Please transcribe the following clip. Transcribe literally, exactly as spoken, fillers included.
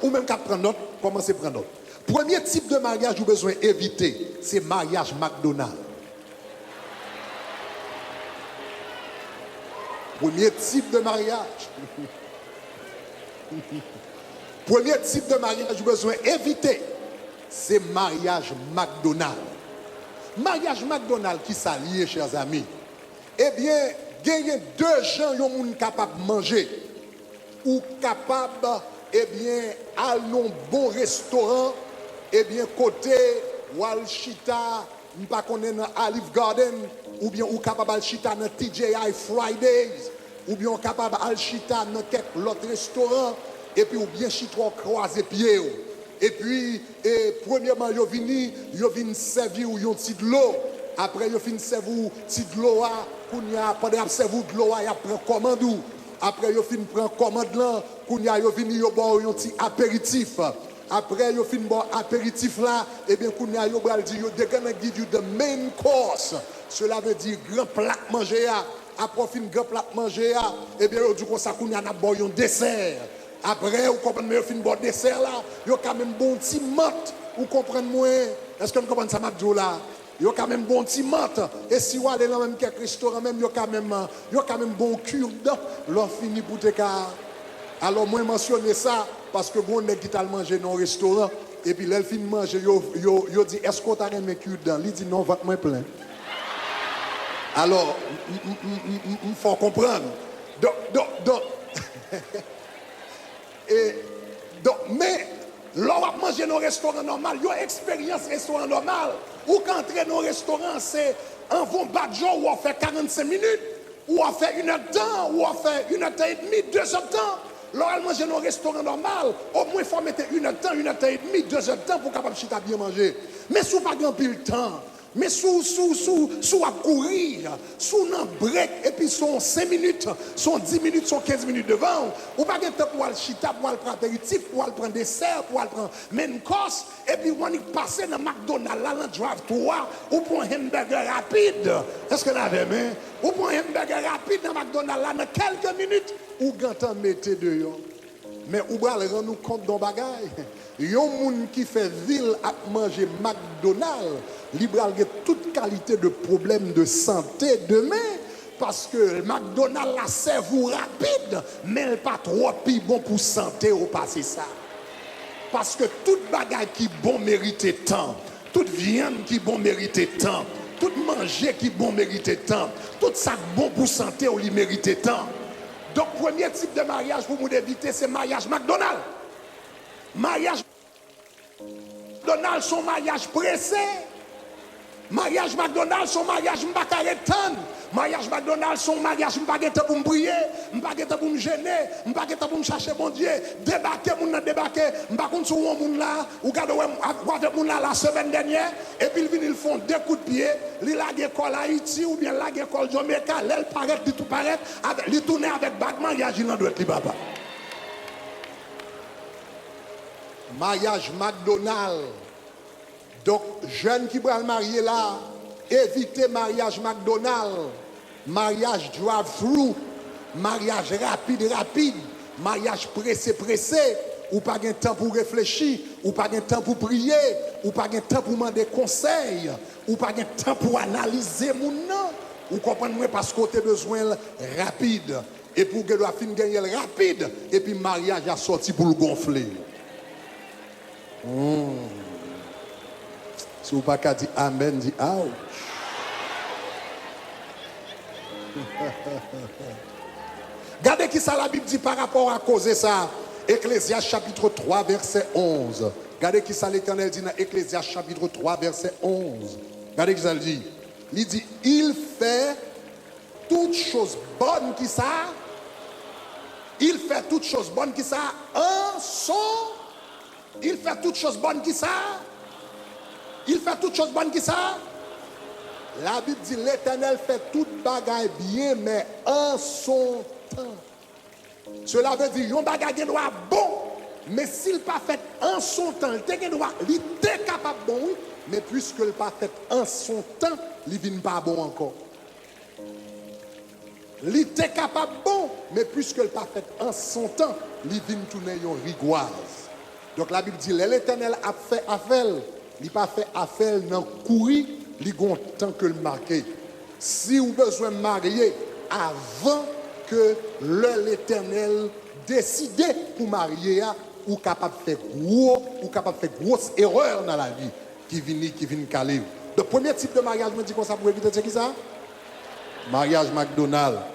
Ou menm k ap pran nòt, kòmanse pran nòt. Premye tip de maryaj ou bezwen evite, se maryaj McDonald. Premye tip de maryaj. Premye tip de maryaj ou bezwen evite, se maryaj McDonald. Maryaj McDonald, ki sa l ye, chè zanmi? Ebyen, genyen de jan yon moun kapab manje. Ou kapab, ebyen, al nan yon bon restoran, ebyen, kote w al chita, m pa konnen, nan Olive Garden, oubyen ou kapab al chita nan T G I Fridays, oubyen ou kapab al chita nan kèk lòt restoran, epi w byen chita, w kwaze pye w. Epi, e, premyèman, yo vini, yo vin sèvi w yon ti dlo. Apre yo fin sèvi w ti dlo a, kounye a, pandan y ap sèvi w dlo a, y ap pran kòmand ou. Apre yo fin pran kòmand lan, kounye a, yo vini, yo ba w yon ti aperitif. Apre yo fin ba w aperitif la, ebyen, kounye a, yo pral di, yo, they're gonna give you the main course. Cela veut dire gran plat manje a. Apre w fin gran plat manje a, ebyen, yo di w konsa, kounye a, n ap ba w yon desè. Apre, ou konprann, men yo fin ba w desè la, yo ka menm ba w yon ti mant. Ou konprann mwen? Èske n konprann sa m ap di w la? Yo ka menm ba w yon ti mant. E si w ale nan menm kèk restoran menm, yo ka menm, yo ka menm ba w yon cure-dent lè w fini pou te ka. Alò, mwen mansyone sa, paske gen yon nèg ki t al manje nan yon restoran, epi lè l fin manje, yo, yo, yo di, "Èske w ta renmen cure-dent?" Li di, "Non, vant mwen plen." Alò, m, m, m, m, m, m fè w konprann. Donk, donk, donk, e, donk, men, lè w ap manje nan yon restoran nòmal, yon eksperyans restoran nòmal, ou ka antre nan yon restoran, se anvan w bat je w, ou ap fè karannsenk minit, ou ap fè inèdtan, ou ap fè inèdtan edmi, dezèdtan. Lè w al manje nan yon restoran nòmal, omwen fò w mete inèdtan, inèdtan edmi, dezèdtan pou w kapab chita byen manje. Men si w pa gen anpil tan, men si w, si w, si w, si w ap kouri, si w nan brek, epi se yon senk minit, se yon dis minit, se yon kenz minit devan w, ou pa gen tan pou w al chita, pou w al pran aperitif, pou w al pran desè, pou w al pran main course, epi w annik pase nan McDonald la, nan drive-thru a, ou pran yon hamburger rapid. Èske n avè m, en? Ou pran yon hamburger rapid nan McDonald la, nan kèlke minit, ou gentan mete deyò. Men ou pral rann ou kont de yon bagay. Yon moun ki fè vi l ap manje McDonald, li pral gen tout kalite de pwoblèm de sante demen, paske McDonald la sèvi w rapid, men l pa twò pi bon pou sante w pase sa. Paske tout bagay ki bon merite tan. Tout vyann ki bon merite tan. Tout manje ki bon merite tan. Tout sa k bon pou sante w, li merite tan. Donk, premye tip de maryaj pou moun evite, se maryaj McDonald. Maryaj McDonald se yon maryaj prese. Maryaj McDonald se yon maryaj m pa ka ret tann. Maryaj McDonald se yon maryaj m pa gen tan pou m priye, m pa gen tan pou m jene, m pa gen tan pou m chache Bondye. Debake, moun nan debake. M pa konn si w wè yon moun la, ou gade, w wè m, w avèk moun la, la semèn dènyè, epi l vini, l fè yon de kout pye, li lage kò l Ayiti, oubyen l lage kò l Jamaica, lè l parèt, li tou parèt, avè-, li tounen avèk bag maryaj li nan dwèt li, papa. Maryaj McDonald. Donk, jèn ki pral marye la, evite maryaj McDonald, maryaj drive-thru, maryaj rapid, rapid, maryaj prese, prese, ou pa gen tan pou reflechi, ou pa gen tan pou priye, ou pa gen tan pou mande konsèy, ou pa gen tan pou analize moun nan. Ou konprann mwen, paske w te bezwen l rapid. Epi w gendwa fin genyen l rapid, epi maryaj la sòti pou l gonfle. Hmm. Si w pa ka di amèn, di aw. Gade ki sa Labib di pa rapò a koze sa a. Eklezyas chapit twa, vèsè onz. Gade ki sa Letènèl di nan Eklezyas chapit twa, vèsè onz. Gade ki sa l di. Li di, il fait toutes choses bonnes, ki sa? Il fait toutes choses bonnes, ki sa? En son. Il fait toutes choses bonnes, ki sa? Il fait toutes choses bonnes, ki sa? Labib di, Letènèl fè tout bagay byen, men an son tan. Cela veut dire, yon bagay gendwa bon, men si l pa fèt an son tan, li te gendwa, li te kapab bon, wi, men piske l pa fèt an son tan, li vin pa bon ankò. Li te kapab bon, men piske l pa fèt an son tan, li vin tounen yon rigwaz. Donk, Labib di, lè Letènèl ap fè afè l, li pa fè afè l nan kouri, li gon tan ke l make. Si w bezwen marye avan ke lè Letènèl deside pou marye a, ou kapab fè gwo, ou kapab fè gwos erè nan lavi ki vini, ki vin kale w. Donk, premye tip de maryaj, mwen di konsa pou evite, se ki sa? Maryaj McDonald.